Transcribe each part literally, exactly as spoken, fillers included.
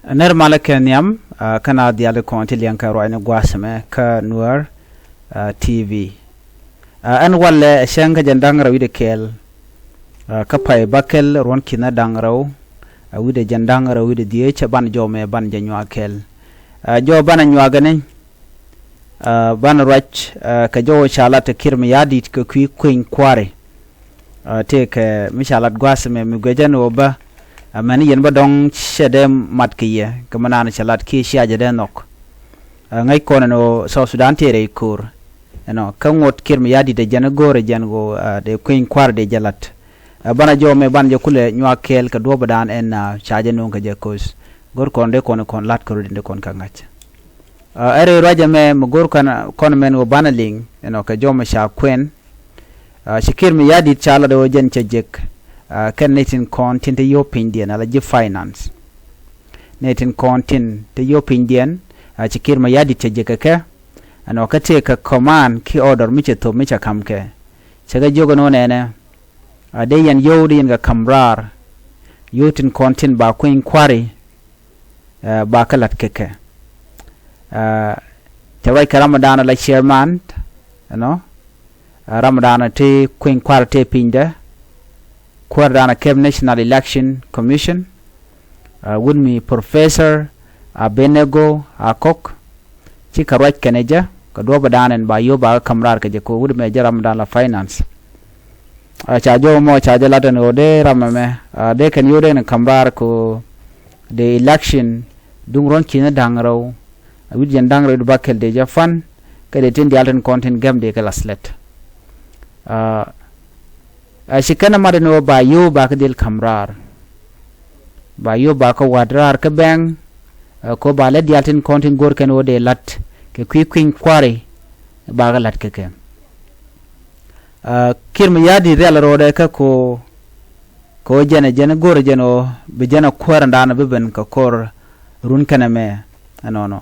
Nɛr malä kɛ nhiam, kä na dhiali kɔn ti liɛŋ kɛ ruacni gua̱a̱th ɛmɛ kä Nuäär TV. Ɛn walɛ cäŋ kä jɛn da̱ŋ rɛw wi̱cdɛ kɛl, kä pay bäkɛl ruɔ̱n ki̱n da̱ŋ rɛw wi̱cdɛ jɛn da̱ŋ rɛw wi̱cdɛ dhieec, banɛ jɔw mɛ banɛ jɛ nyuak kɛl. Jɔw banɛ nyuak ɛn ni banɛ ruac kɛ jɔw ca lat te Kiir Mayardit kɛ kui̱ kui̱ny kua̱ri. Tëëkɛ mi ca lat gua̱a̱th ɛmɛ mi guic ɛn ɣöö bä, amäni yɛn bä dɔ̱ŋ cɛ dee mat kɛ yɛ kɛ mi naan cɛ lat kiɛ cia jɛ dee nhɔk. Ŋäc kɔn ɛn ɣöö South Sudan tëë rɛy ko̱o̱r ɛnɔ kä ŋot Kiir Mayardit ɛ jɛn ɛ go̱o̱rɛ jɛn ɣöö dee kui̱ny kua̱r dee jɛ lat. Banɛ jɔw mɛ banɛ jɛ kulɛ nyuak kɛɛl kɛ duɔ̱ɔ̱pdan ɛn ca jɛ no̱o̱ŋ kɛ jɛ ko̱o̱th. Go̱r kɔn dee kɔn kɔn lat kɛ rut in dee kɔn kɛ ŋa̱c. Ɛ rɛy ruac ɛmɛ mi go̱r kɔn mɛn ɣöö banɛ liŋ ɛnɔ kɛ jɔw mɛ ca kuɛn. Ci Kiir Mayardit ca lat ɣöö jɛn cɛ jek kɛn nɛy tin kɔn tin te yio̱w pinydiɛn ala ji̱ finance. Nɛy tin kɔn tin te yio̱w pinydiɛn, ci Kiir Mayardit cɛ jek kɛ kɛ ɛnɔ kä tëëkɛ command kiɛ order mi cɛ thop mi cɛ ka̱m kɛ. Cɛ kɛ jiök ɛn ɣöö nɛnɛ dee yɛn yio̱w dee yɛn kɛ ka̱m raar. Yio̱w tin kɔn tin ba kui̱ny kua̱ri ba kä la̱t kɛ kɛ. Cɛ ruac kɛ ramdan la chairman ɛnɔ, ramdan ti kui̱ny kua̱r tëë pinydä, kuäärdan kɛp National Election Commission, wut mi Professor Abednego Akok. Cikɛ ruac kɛnɛ jɛ kɛ duɔ̱ɔ̱pdan ɛn ba yio̱w ba kä ka̱m raar kɛ jɛ kɛ wut mɛ jɛ ramdan la finance. Ca jɔw mɔ ca jɛ lat ɛn ɣöö dee ram ɛmɛ dee kɛn yio̱w dee ni ka̱m raar kɛ ɣöö dee election duŋ ruɔ̱n ki̱n da̱ŋ rɛw wi̱cdɛ jɛn da̱ŋ rɛw wi̱cdɛ bäkɛl dee jɛ fund kä dee tin diaal tin kɔn tin gɛm dee kɛ la̱th lät. Ɛ ci kɛn ɛ mat ɛn ɣöö ba yio̱w ba kä dhil ka̱m raar. Ba yio̱w ba kä wa̱t raar kä bɛŋ. Ɛ ko ba lät diaal tin kɔn tin go̱r kɛn ɣöö dee la̱t kɛ kui̱ kui̱ny kua̱ri ba kä la̱t kɛ kɛ. Kiir Mayardit rial ro̱o̱dɛ kä ko ko jɛn ɛ jɛn go̱r ɛ jɛn ɣöö bi jɛn ɛ kuäärdan bi ben kɛ ko̱r run kɛnɛ mɛ. Ɛnɔnɔ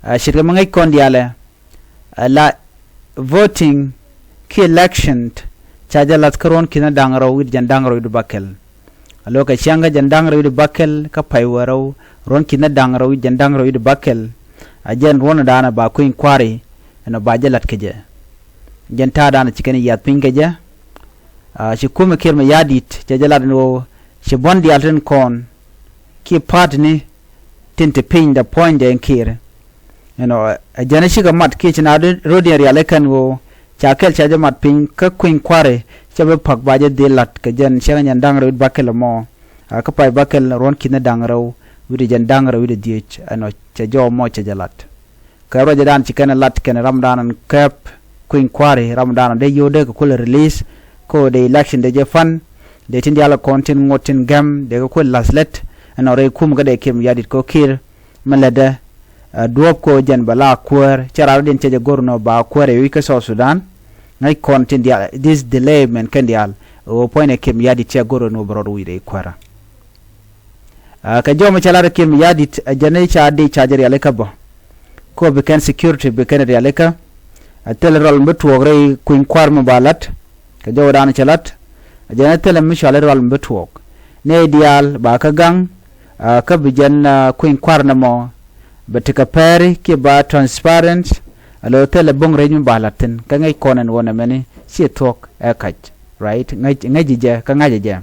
ce̱tkɛ mi ŋäc kɔn diaalɛ la voting ki election ca jɛ la̱th kä ruɔ̱n ki̱n da̱ŋ rɛw wi̱cdɛ jɛn da̱ŋ rɛw wi̱cdɛ bäkɛl. A lo̱kɛ ciaŋ kä jɛn da̱ŋ rɛw wi̱cdɛ bäkɛl kä pay wä rɛw ruɔ̱n ki̱n da̱ŋ rɛw wi̱cdɛ jɛn da̱ŋ rɛw wi̱cdɛ bäkɛl. A jɛn ruɔ̱n daanɛ ba kui̱ny kua̱ri ɛnɔ ba jɛ la̱t kɛ jɛ. Jɛn ta̱a̱ daanɛ ci kɛn yiath piny kɛ jɛ. Ci kumɛ Kiir Mayardit cɛ jɛ lat ɛn ɣöö ci buɔ̱n diaal tin kɔn kiɛ party ni tin te piny dɛ puɔ̱nydɛ in Kiir. Ɛnɔ ɛ jɛn ɛ cikɛ mat kiɛ ci na rot in rial ikɛn ɣöö ca kɛl ca jɛ mat piny kä kui̱ny kua̱ri cɛ bi pa̱k ba jɛ dhil la̱t kɛ jɛn ciɛŋ jɛn da̱ŋ rɛw wi̱cdɛ bäkɛl ɛmɔ. Kä pay bäkɛl ruɔ̱n ki̱n da̱ŋ rɛw wi̱cdɛ jɛn da̱ŋ rɛw wi̱cdɛ dhieec ɛnɔ cɛ jɔw mɔ cɛ jɛ la̱t. Kɛ ruacdan ci kɛn ɛ lat kɛn ramdan ɛn kɛp kui̱ny kua̱ri ramdan ɛn dee yio̱w dee kɛ kulɛ release. Ko dee election dee jɛ fund dee tin diaal kɔn tin ŋot tin gɛm dee kɛ kulɛ la̱th lät. Ɛnɔ rɛy kum kä dee Kiir Mayardit ko Kiir mi lätdɛ duɔ̱ɔ̱p ko jɛn bɛ la kuäär cɛ raar diɛn cɛ jɛ go̱r nɔ ba kuäär ɛ wi̱c kä South Sudan. Ŋäc kɔn tin diaal this delay mɛn kɛn diaal ɣöö puɔ̱nynɛ Kiir Mayardit cɛ go̱r nɔ bɛ rɔɔd wi̱i̱ rɛy kuäärä. Kɛ jɔw mi cɛ lat ɛ Kiir Mayardit ɛ jɛn i̱ ca dee ca jɛ rialikä bä. Ko bi kɛn security bi kɛn rialikä. Ɛ thilɛ rual mi bi tuɔɔk rɛy kui̱ny kua̱r mi ba la̱t kɛ jɔwdan cɛ la̱t. Ɛ jɛn i̱ thilɛ mi cɔal i̱ rual mi bi tuɔɔk. Nɛy diaal ba kä gaŋ kä bi jɛn kui̱ny kua̱r nɛmɔ bɛ tekɛ pɛri kiɛ ba transparent. Alo thilɛ bo̱ŋ rɛc mi ba la̱t thi̱n kä ŋäc kɔn ɛn ɣöö nɛmɛni ciɛ thuɔ̱k ɛ kac. Right, ŋäc ŋäc jɛ kä ŋa̱c jɛ.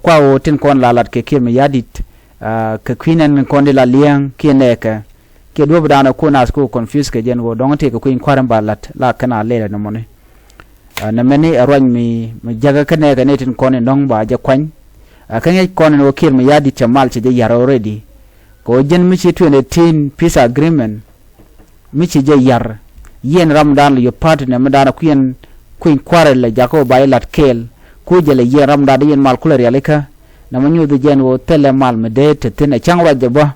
Kua ɣöö tin kɔn la lat kɛ Kiir Mayardit kɛ kui̱n ɛn kɔn di la liɛŋ kiɛ nɛɛkɛ kiɛ duɔ̱pdan ɛ kun ath ku confuse kɛ jɛn ɣöö dɔ̱ŋ tëëkɛ kui̱ny kua̱r in ba la̱t la kɛn a lɛl ɛn ɛmɔni. Nɛmɛni ɛ ruac mi mi jäkä kä nɛɛkɛ nɛy tin kɔn in dɔ̱ŋ ba jɛ kuany. Kä ŋäc kɔn in ɣöö Kiir Mayardit cɛ mal cɛ jɛ yar already. Kɛ ɣöö jɛn mi ci twenty eighteen peace agreement mi ci jɛ yar. Yiɛn ramdan lɛ yop party nɛmɛdan kui̱n kui̱ny kua̱r lɛ jakä ɣöö ba jɛ la̱t kɛɛl. Ku jɛ lɛ yiɛn ramdan dee yiɛn mal kulɛ rialikä. Nɛmɛ nyuuth jɛn ɣöö thilɛ mal mi dee te thi̱n ɛ cäŋ ruac jɛ bä.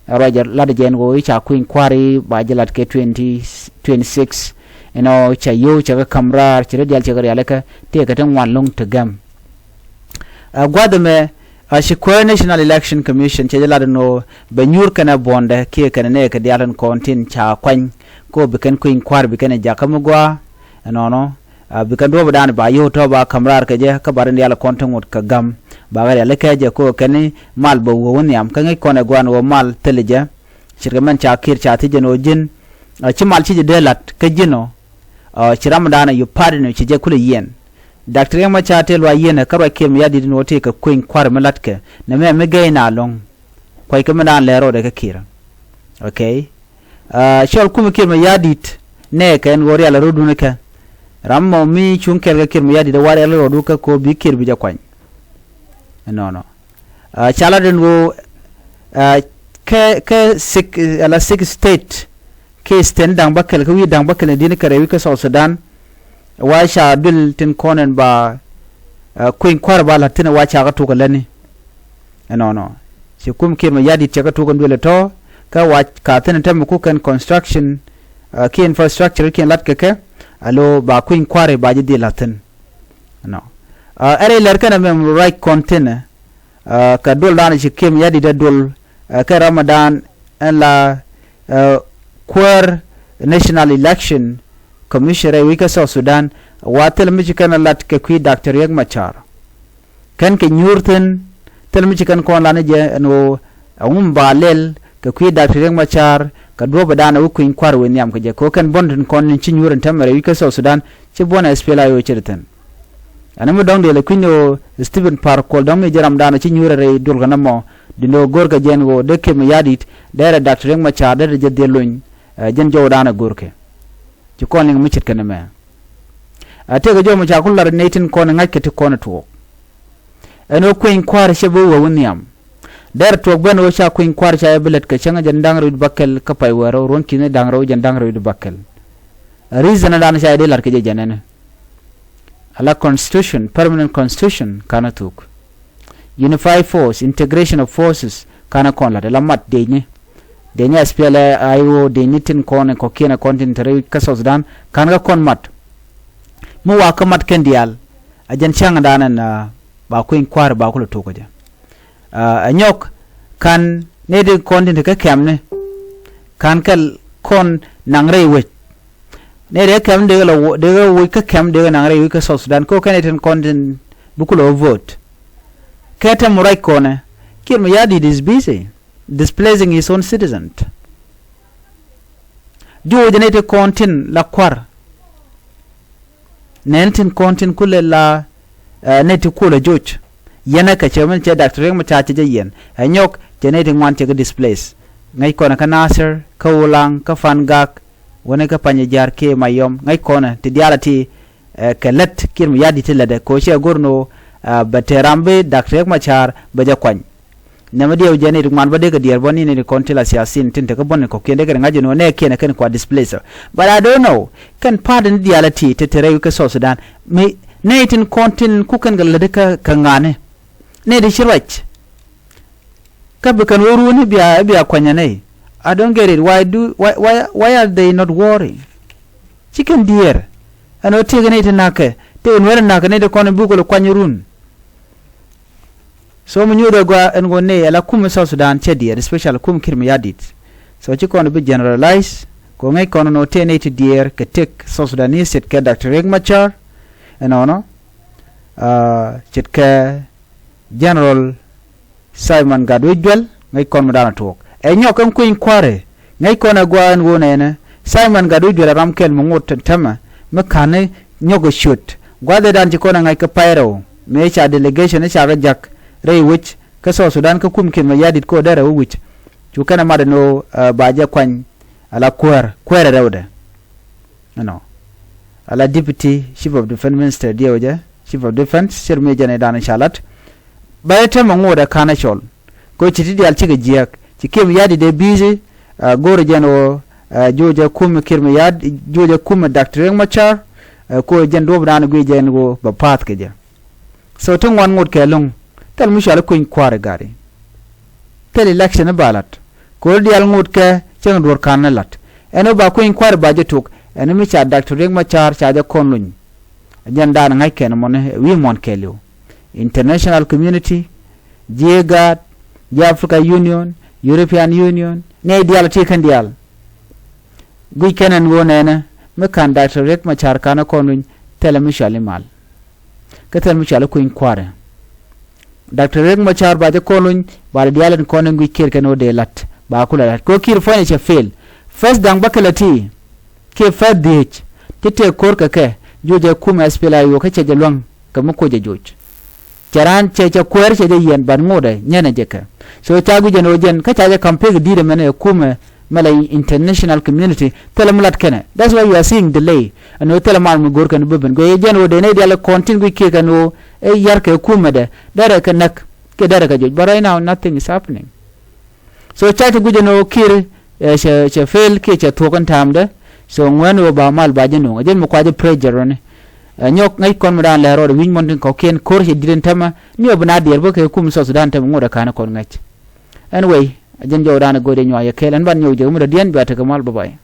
Ɛ ruac jɛ lat jɛn ɣöö i̱ ca kui̱ny kua̱r i̱ ba jɛ la̱t kɛ twenty twenty six. Inɔ cɛ yio̱w cɛ kɛ ka̱m raar cɛ rɛ diaal cɛ kɛ rialikä tëëkɛ ti ŋuan lo̱ŋ te gɛm. Ɛ gua̱th ɛmɛ a ci kuäär National Election Commission cɛ jɛ lat ɛn ɣöö bɛ nyuur kɛnɛ buɔ̱ndɛ kiɛ kɛnɛ nɛɛkɛ diaal tin kɔn tin ca kuany. Ko bi kɛn kui̱ny kua̱r bi kɛn ɛ jakä mi gɔaa. Ɛnɔnɔ Bi kɛn duɔ̱ɔ̱p dan ba yio̱w tɔ̱ ba ka̱m raar kɛ jɛ kä ba rin diaal kɔn ti ŋot kɛ gam ba kɛ rialikä jɛ ko kɛn mal bä wä wä nhiam kä ŋäc kɔn ɛ guan wä mal thil jɛ. Ce̱tkɛ mɛn ca Kiir ca thiec jɛn ɣöö ji̱n ci mal ci jɛ dee la̱t kä ji̱n ɔ. Ci ram dan ɛ yup pa̱a̱t in ci jɛ kulɛ yiɛn. Daktɔr Riek Machar tëë luaac yieen kä ruac Kiir Mayardit in ɣöö tëë kɛ kueny kua̱r mi la̱tkɛ nɛmɛ mi gɛy na lo̱ŋ. Kuackɛ mi dan lɛr rɔɔdɛ kä Kiir. Okay. Cɔl kumɛ Kiir Mayardit nɛɛkɛ ɛn ɣöö rial rɔ̱dun kɛ ram mɔ mi cuŋ kɛɛl kɛ Kiir Mayardit ɛ wa rial rɔɔdu kɛ ko̱o̱p bi Kiir bi jɛ kuany. Ɛnɔnɔ. Ca lat ɛn ɣöö kɛ kɛ six ala six state. Kɛ state ni da̱ŋ bäkɛl kä wi̱i̱ da̱ŋ bäkɛl ni di̱n kɛ rɛy wi̱i̱ kä South Sudan. Wa ca duël tin kɔn ɛn ba kueny kua̱r ba la̱t thi̱n wa ca kä tuk ɛ lätni. Ɛnɔnɔ. Ci kum Kiir Mayardit cɛ kä tuk ɛn duël ɛ tɔ̱ kä wa ka thi̱n ɛ tämɛ kuk kɛn construction kiɛ infrastructure kiɛn la̱t kɛ kɛ alo ba kueny kua̱r ba ji̱ dhil la̱t thi̱n. Ɛnɔ. Ɛ rɛy lɛr kɛn ɛmɛ ruac kɔn thi̱n ɛ kɛ duɔl dan ci Kiir Mayardit ɛ duɔl kɛ Ramadan ɛn la kuäär National Election Commission rɛy wi̱c kä South Sudan wa thil mi ci kɛn ɛ lat kɛ kui̱ Daktɔr Riek Machar. Kɛn kɛ nyuur thi̱n thil mi ci kɛn kɔn lan jɛ ɛn ɣöö ɛŋu mi ba lɛl kɛ kui̱ Daktɔr Riek Machar kɛ duɔ̱ɔ̱p ɛ dan ɛ wä kui̱ny kua̱r wëë nhiam kɛ jɛ kɛ ɣöö kɛn buɔ̱n tin kɔn ni ci nyuur ɛn täämɛ rɛy wi̱c kä South Sudan ci buɔ̱n ɛ SPLA-IO ce̱t thi̱n. Ɛn mi dɔ̱ŋ dëël ɛ kui̱ny ni ɣöö Stephen Par Kuol dɔ̱ŋ mi jɛ ram dan ɛ ci nyuur ɛ rɛy duɔl kɛ nɔmɔ. Di̱n ɣöö go̱rkɛ jɛn ɣöö dee Kiir Mayardit dee rɛ Daktɔr Riek Machar dee rɛ jɛ dhil luny. Jɛn jɔwdan ɛ go̱rkɛ. Ci kɔn liŋ mi ce̱tkɛ nɛmɛ. A tëëkɛ jɔw mi ca ku lar nɛy tin kɔn ɛ ŋa̱ckɛ ti kɔn ɛ tuɔɔk. Ɛn ɣöö kueny kua̱r cɛ bi wä wä nhiam. Dɛr tuɔɔk ben ɣöö ca kueny kua̱r ca jɛ bi lät kɛ cäŋ jɛn da̱ŋ rɛw wi̱cdɛ bäkɛl kä pay wäärä ruɔ̱n ki̱n da̱ŋ rɛw jɛn da̱ŋ rɛw wi̱cdɛ bäkɛl. Reason dan ca jɛ dee lar kɛ jɛ jɛn ɛn. Ala constitution, permanent constitution kanɛ thuk. Unified force, integration of forces kanɛ kɔn lat ala mat dec ni. Dec ni SPLA-IO dec ni tin kɔn kɔkiɛn kɔn tin te rɛy kä South Sudan kanɛ kɛ kɔn mat. Mi wa kä mat kɛn diaal a jɛn cäŋ dan ɛn ba kueny kua̱r ba kulɛ tuk kä jɛ. Ɛ nyɔk kan nɛy ti kɔn tin te kä kɛmni kan kɛl kɔn naŋ rɛy wec. Nɛy ti kä kɛm dee kɛ lɔ dee kɛ woc kä kɛm dee kɛ naŋ rɛy wec kä South Sudan kä kɛn nɛy tin kɔn tin bi kulɛ wä vote. Kɛ tɛm ruac kɔnɛ Kiir Mayardit is busy displacing his own citizen. Di woc nɛy ti kɔn tin la kua̱r. Nɛn tin kɔn tin kulɛ la nɛy ti kuɔlɛ joc. Yɛn ɛ kɛ cɛ min cɛ Daktɔr Riek Machar cɛ jɛ yɛn ɛ nyɔk cɛ nɛy ti ŋuan cɛ kɛ displace. Ŋäc kɔnɛ kä Nasir kä Ulaŋ kä Pangak. Wänɛ kä Panyijiar kiɛ Mayom ŋäc kɔnɛ ti diaal a ti kɛ lät Kiir Mayardit ti lätdɛ kɛ ɣöö cɛ go̱r ni ɣöö bɛ te ram bi Daktɔr Riek Machar bɛ jɛ kuany. Nɛmɛ diɛw jɛ nɛy ti ŋuan bä dee kɛ diɛɛr bä ni nɛy ti kɔn ti la siasin tin te kä buɔ̱n ni kɔ̱kiɛn dee kɛ ri ŋa̱c jɛ ni ɣöö nɛɛkiɛn ɛ kɛn kua displace. But I don't know kɛn pa̱a̱t ni diaal a ti te te rɛy wi̱c kä South Sudan mi nɛy tin kɔn tin ku kɛn kɛ lätdi kä ŋa̱ni. Nɛy ti ci ruac. Kä bi kɛn wä ruuni bia bia kuanyɛ nɛy. I don't get it. Why do why why why are they not worry? Ci kɛn diɛɛr. Ɛn ɣöö tëëkɛ nɛy ti na̱kɛ tëëkɛ nuɛɛrɛ na̱kɛ nɛy ti kɔn in bukɛ lɛ kuany run. So mi nyuuth ɛ gɔaa ɛn ɣöö nɛy ala kum South Sudan cɛ diɛɛr, especially kum Kiir Mayardit. So ci kɔn bi generalize kɛ ɣöö ŋäc kɔn ɛn ɣöö tëë nɛy ti diɛɛr kɛ tëk South Sudanese ce̱tkɛ Daktɔr Riek Machar. Ɛnɔnɔ ce̱tkɛ General Simon Gatwec Dual ŋäc kɔn mi da̱a̱n a tuɔɔk. Ɛ nyɔk ɛn kueny kua̱rɛ ŋäc kɔn ɛ gua̱a̱ ɛn ɣöö nɛɛnɛ Simon Gatwec Dual ɛ ram kɛl mi ŋot tɛmɛ mi ka̱n ni nyɔk ɛ ciöt. Gua̱a̱th ɛ da̱a̱n ci kɔn ɛ ŋa̱c kɛ pay rɛw mëë ca delegation ni ca kɛ jak rɛy wec kä South Sudan kä kum Kiir Mayardit kɛ ɣöö derɛ wä wi̱c. Cu kɛn ɛ mat ɛn ɣöö ba jɛ kuany ala kuäär kuäärɛ rɛwdɛ. Ɛnɔ ala Deputy Chief of Defence Minister diɛw jɛ Chief of Defence cir mi jɛn idan ca lat. Bɛ tɛmɛ ŋot ɛ ka̱n ɛ cɔl. Kɛ ci ti diaal cikɛ jiääk ci Kiir Mayardit dee busy. Go̱o̱rɛ jɛn ɣöö juɔcɛ kumɛ Kiir Mayardit juɔcɛ kumɛ Daktɔr Riek Machar. Kɛ jɛn duɔ̱ɔ̱pdan guic jɛn ɣöö bɛ pa̱a̱th kɛ jɛ. So ti ŋuan ŋot kɛ lo̱ŋ thil mi cuali kueny kua̱r i̱ gari. Thil election i̱ ba la̱t ko̱ri diaal ŋot kɛ cäŋ duɔ̱ɔ̱r ka̱n ni la̱t. Ɛn ɣöö ba kueny kua̱r i̱ ba jɛ tok ɛn mi ca Daktɔr Riek Machar ca jɛ kɔn luny. Jɛn daan ŋa̱c kɛn mɔni wi̱i̱ muɔ̱n kɛɛliw. International community, ji̱ IGAD, ji̱ Africa Union, European Union, nɛy diaal ti kɛn diaal. Guic kɛn ɛn ɣöö nɛɛnɛ mi ka̱n Daktɔr Riek Machar ka̱n ɛ kɔn luny thilɛ mi cɔal i̱ mal. Kä thilɛ mi cɔal i̱ kui̱ny kua̱rɛ. Doctor Riek Machar ba jɛ kɔn luny ba dee diaal in kɔn in guic Kiir kɛn ɣöö dee la̱t ba kulɛ la̱t kɛ ɣöö Kiir puɔ̱nyɛ cɛ fail. First da̱ŋ bäkɛl a ti kiɛ first dhiec ti tëë ko̱r kɛ kɛ juɔc ɛ kumɛ S P L A I O kä cɛ jɛ luäŋ kɛ mi kuɔc jɛ juɔc. Cɛ raan cɛ cɛ kuäär cɛ jɛ yiɛn bat ŋotdɛ nyɛnɛ jɛ kɛ. So ca guic ɛn ɣöö jɛn kä ca jɛ campaign di̱i̱t ɛmɛn ɛ kumɛ mɛ la international community thilɛ mi lat kɛnɛ. That's why you are seeing delay. Ɛn ɣöö thilɛ mal mi go̱o̱r kɛn bi ben guic ɛ jɛn ɣöö dee nɛy diaal kɔn tin guic Kiir kɛn ɣöö ɛ yar kɛ kumɛdɛ derɛ kɛ näk kiɛ derɛ kɛ juɔc. But right now nothing is happening. So ca ti guic ɛn ɣöö Kiir ɛ cɛ cɛ fail kiɛ cɛ thuɔ̱k ɛn ta̱a̱mdɛ. So ŋuɛ̈n ɣöö ba mal ba jɛ nuɔ̱ŋ ɛ jɛn mi kua jɛ pressure rɔni. Ɛ nyɔk ŋäc kɔn mi daan lɛr rɔɔdɛ wi̱ny mɔn tin kɔ̱kiɛn ko̱r cɛ di̱t ɛn tämɛ ni ɣöö bi na diɛɛr bä kɛ kum South Sudan tämɛ ŋot ɛ ka̱n kɔn ŋäc. Anyway, ɛ jɛn jɔwdan ɛ go̱o̱dɛ nyuak yɛ kɛɛl ɛn ban nyɔk jɛ mi dɔ̱diɛn bia tekɛ mal, bye bye.